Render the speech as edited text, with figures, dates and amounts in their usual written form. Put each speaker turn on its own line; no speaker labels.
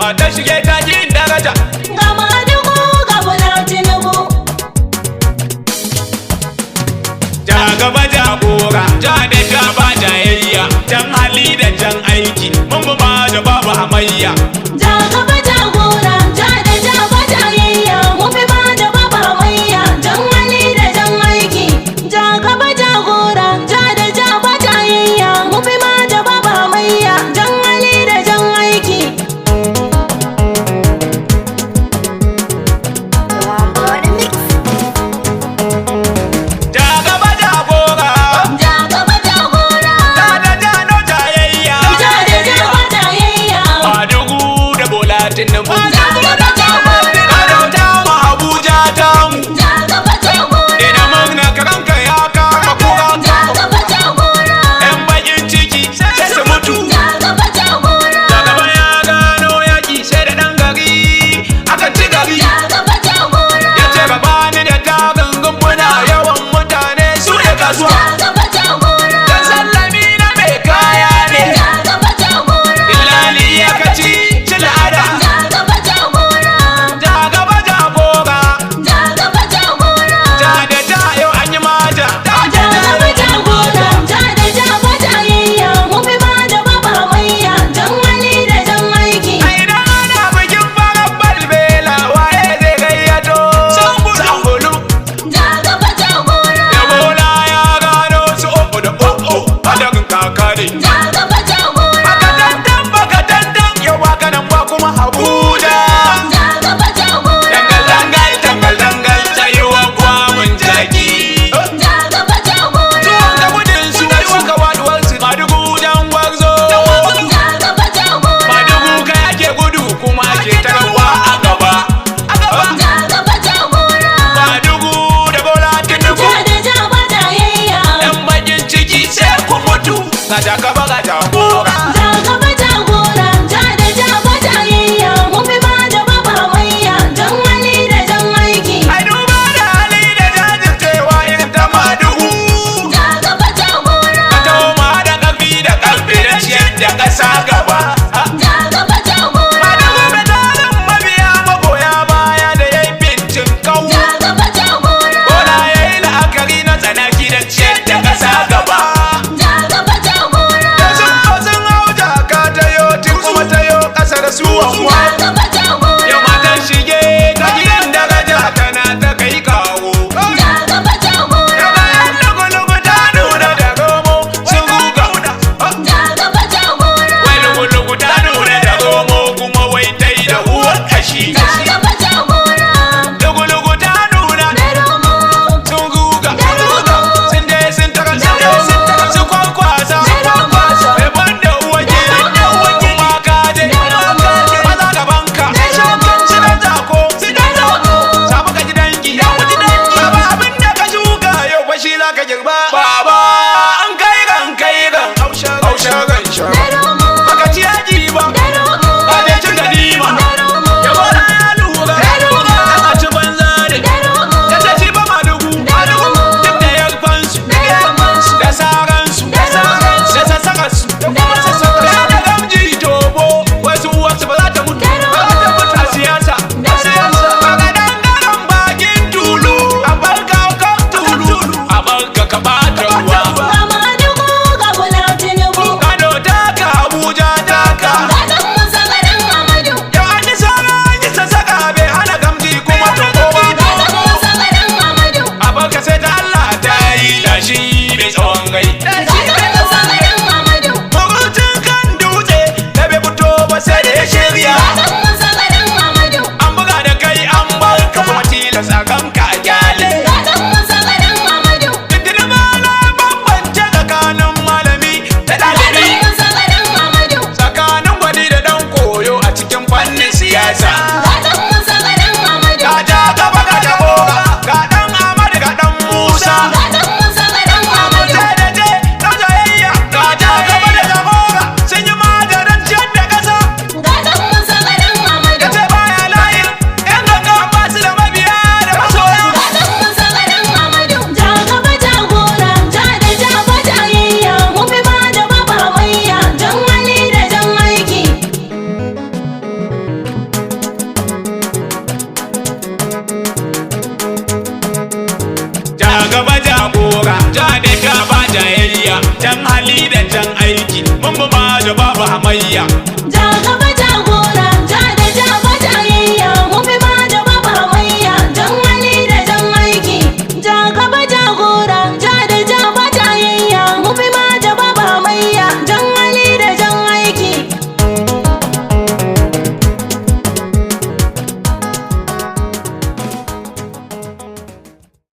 Mata shige ta yin daraja.
Ga Madugu ga Bola Tinubu.
Ja gaba jagora, ja da ja ba jayayya, jan hali da jan aiki, mun bi ma da babu hamayya.
Ja gaba jagora, ja da ja ba jayayya, mun fi ba da babu hamayya, jan hali da jan aiki. Ja gaba jagora, ja da ja ba jayayya, mun fi ba da babu hamayya, jan hali da jan aiki.
Ja gaba jagora,
Ja gaba jagora,
ja da ja no jayayya.
ja da ja ba jayayya.
Madugu da babu hamayya.
Ja gaba.